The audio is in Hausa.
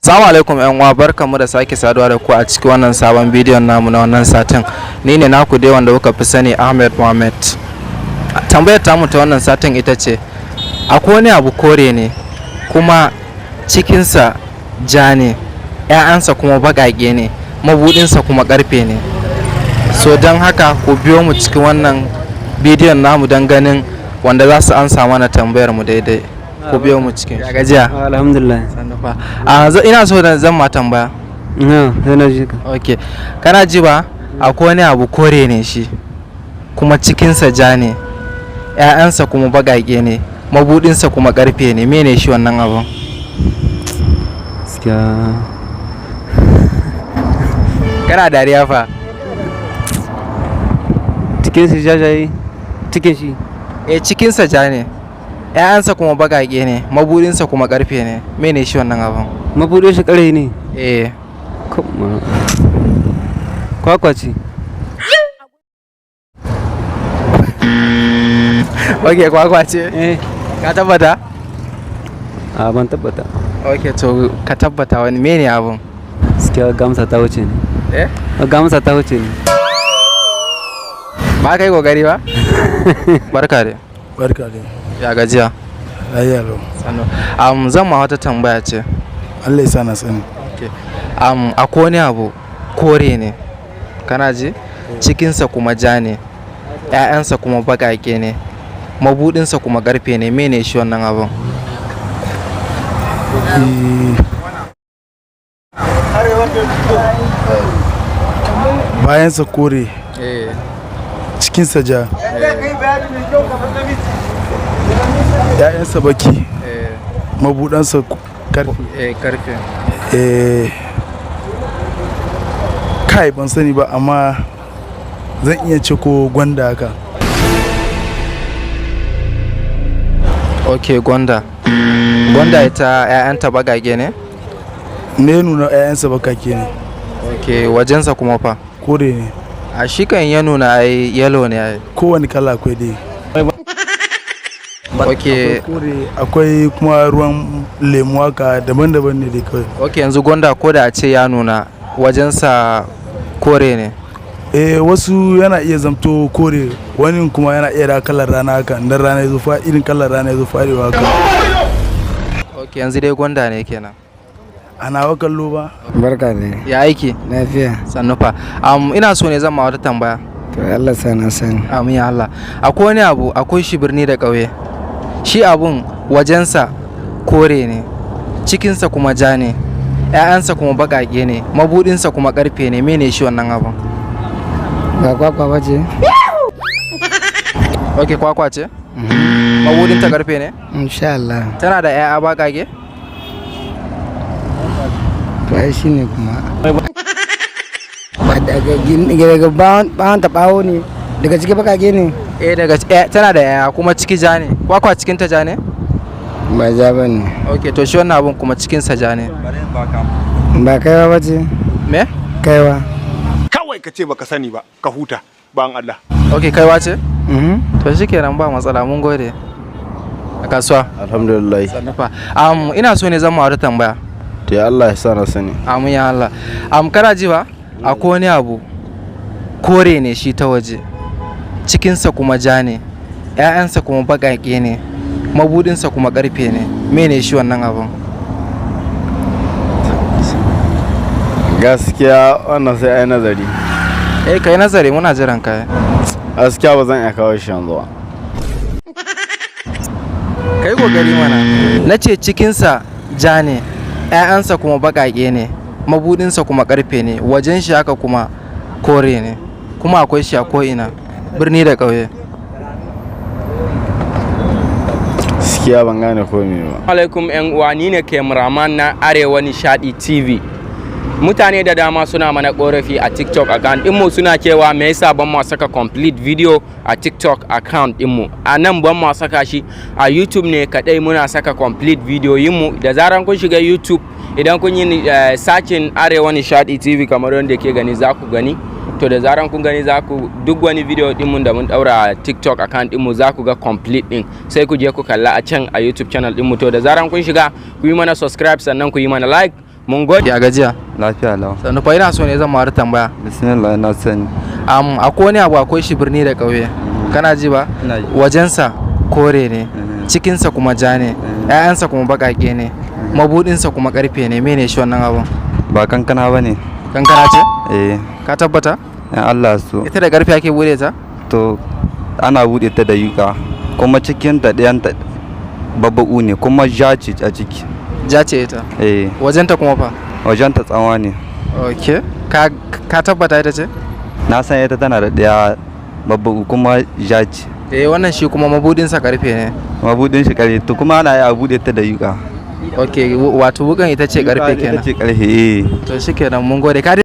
Assalamu alaikum yan uwa, barkamu da sake saduwa da ku a cikin wannan sabon bidiyon namu na wannan satin. Ni ne naku dai wanda kuka fi sani, Ahmed Mohammed. Tambayar tamu ta wannan satin ita ce: akwai wani abu kore ne kuma cikinsa ja ne, 'ya'yansa kuma baƙaƙe ne, mabuɗinsa kuma ƙarfe ne. So don haka ku biyo mu cikin wannan bidiyon namu don ganin wanda za su ansa mana tambayar mu daidai. Ku biyo mu cikin. Ya gajiya? Alhamdulillah. Sannu fa. A ina so da zan ma tambaya. Na, sai na ji ka. Ok. Kana ji ba? Akwai wani abu kore ne shi, kuma cikinsa ja ne, 'ya'yansa kuma baƙaƙe ne, mabuɗinsa kuma ƙarfe ne. Mene shi wannan abun? Gaskiya. Kana dariya fa. Cikin shi jajaye, cikin shi. Eh, cikinsa ja ne, 'ya'yansa kuma baƙaƙe ne, mabuɗinsa kuma ƙarfe ne. Mene shi wannan abun? Mabuɗin shi ƙarhe ne? Eh. Kuma kwakwa ce. Ok, kwakwa ce? Eh. Ka tabbata? A, ban tabbata. Ok, to ka tabbata wani mene abun? Gaskiya gamsa ta wuce ne. Eh? Gamsa ta wuce ne. Ba ka yi kokari ba? Barka dai. Barka dai. Ya gajiya? Lafiya lau. Sannu. Zan ma wata tambaya ce. Allah ya sa na sani. Okay. Akwai wani abu kore ne, kana ji? Cikinsa kuma ja ne, 'ya'yansa kuma baƙaƙe ne, mabuɗinsa kuma ƙarfe ne. Mene shi wannan abun? Eh, bayansa kore, Eh. cikinsa ja, ‘ya'yansa baki, Eh, mabuɗansa karfe. eh, ƙarfe. Eh, kai, ban sani ba, amma zan iya ce ko gwanda haka. Ok, gwanda. Gwanda ita 'ya'yanta baƙaƙe ne? Ne nuna ‘ya'yansa bakake ne. Ok, wajensa kuma fa? Kore ne. A shi kan ya nuna ai yellow ne ai. Kowane kala akwai dai. Ok, Akwai kore, akwai kuma ruwan lemu haka, daban-daban ne dai kawai. Ok, yanzu gwanda ko da a ce ya nuna wajensa kore ne. Eh, wasu yana iya zamto kore, wani kuma yana iya da kalar rana haka, dan rana ya zo fa irin kalar rana ya zo farewa haka. Ok, yanzu dai gwanda ne kenan. A nawa kallo ba. Barka dai. Ya aiki? Lafiya. Sannu fa. Ina so ne zan ma wata tambaya. To Allah sa na sani. Amin ya Allah. Akwai wani abu, akwai shi birni da ƙauye. Shi abun wajensa kore ne, cikinsa kuma ja ne, 'ya'yansa kuma baƙaƙe ne, mabuɗinsa kuma ƙarfe ne. Mene shi wannan abun? Ba kwakwa ba ce? Ok, kwakwa ce? Mabuɗinta ƙarfe ne? Insha Allah. Tana da 'ya'ya baƙaƙe? To ai shi ne kuma. Ba daga bawon ta bawo ne. Daga ciki bakake ne? Eh, daga tana da 'ya'ya kuma ciki ja ne. Kwakwa cikinta ja ne? Ba ja ba ne. Ok, to shi wannan abun kuma cikinsa ja ne. Ba kaiwa ba ce? Me? Kaiwa. Kawai ka ce baka sani ba ka huta, ban Allah. Ok, kaiwa ce? Mhm. To shikenan, ba matsala, mun gode. A kasuwa. Alhamdulillah. Sannu fa. Ina so ne zan ma wata tambaya. To ya Allah ya sa na sani. Amin ya Allah. Kana ji ba? Akwai wani abu kore ne shi ta waje, cikinsa kuma ja ne, 'ya'yansa kuma baƙaƙe ne, mabuɗinsa kuma ƙarfe ne. Mene shi wannan abun? Gaskiya wannan sai ai nazari. Eh, kai nazari, muna jiran ka. Gaskiya ba zan iya kawo shi yanzu ba. Kai kokari mana. Na ce cikinsa ja ne, 'ya'yansa kuma baƙaƙe ne, mabuɗinsa kuma ƙarfe ne, wajen shi haka kuma kore ne, kuma akwai shi a ko'ina, birni da ƙauye. Gaskiya ban gane komai ba. Alaikum yan uwa, ni ne cameraman na Arewa Nishadi TV. Mutane da dama suna mana korafi a TikTok account ɗinmu, suna cewa me yasa ban ma saka complete video a TikTok account ɗinmu. A nan ban ma saka shi, a YouTube ne kadai muna saka complete video yinmu. Da zaran kun shiga YouTube, idan kun yi searching Arewa Nishadi TV kamar wanda ke gani, za ku gani. To da zaran kun gani, za ku duk wani video ɗinmu da mun daura a TikTok account ɗinmu, za ku ga complete ɗin, sai ku je ku kalla a can a YouTube channel ɗinmu. To da zaran kun shiga, ku yi mana subscribe, sannan ku yi mana like. Mun gode. Ya gajiya? Lafiya lau. Sannu fa, ina so ne zan mara tambaya. Bismillah, na sani. Akwai wani abu, akwai shi birni da ƙauye. Kana ji ba? Ina ji. Wajensa kore ne, cikinsa kuma ja ne, 'ya'yansa kuma baƙaƙe ne, mabuɗinsa kuma ƙarfe ne. Mene shi wannan abun? Ba kankana ba ne. Kankana ce? Eh. Ka tabbata? In Allah so. Ita da ƙarfe ake bude ta? To, ana buɗe ta da yuka, kuma cikin ta ɗayan ta babbaƙu ne, kuma ja ce a ciki. Ja ce ita. Eh. Wajenta kuma fa? Wajen ta tsawa ne. Ok. Ka tabbata ita ce? Na san ita tana da ɗaya babbaƙu kuma ja ce. Eh, wannan shi kuma mabudinsa karfe ne. Mabuɗin shi ƙarfe, to kuma ana iya buɗe ta da yuka. Ok, wato wukan ita ce karfe Ita kenan. ce ƙarfe, eh. To shikenan, mun gode. Ka